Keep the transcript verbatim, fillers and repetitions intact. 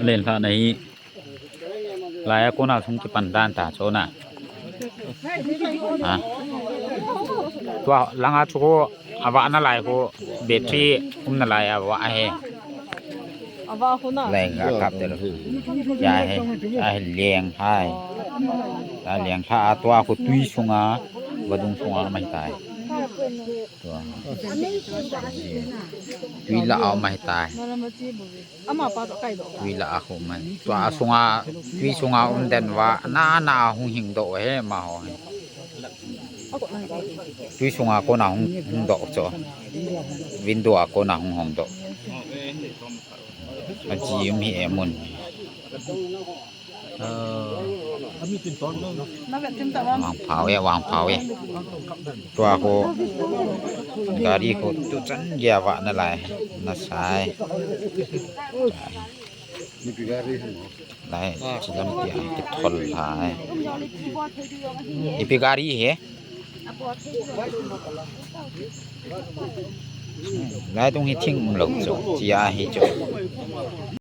Len lha na hi. Lai a kona sung kipan dan ta chona. Ha. Tua langa chu ko ava na lai ko battery um na lai ava he. Ava huna. Lai ga kap te lo. Ya he. Ya he leng hai. Ya leng lha a tua ko tui sunga vadung sunga mai tai. Tua. Tui la a mai tai. Ama pa to kai do. Tui la a khu mai. Tua a sunga, tui sunga um den va, na na a hung hing do he ma ho he. Tui sunga kona hung, hung do cho. Window a kona hung hong do. A ji um hi e mun. Vang phau e, vang phau e. Tua ko gari ko tu chan gei a va na lai na sai. Lai, chilam pi a kithol lai. Ipi gari he? Lai tung hi thing um lo chu, chia hi chu.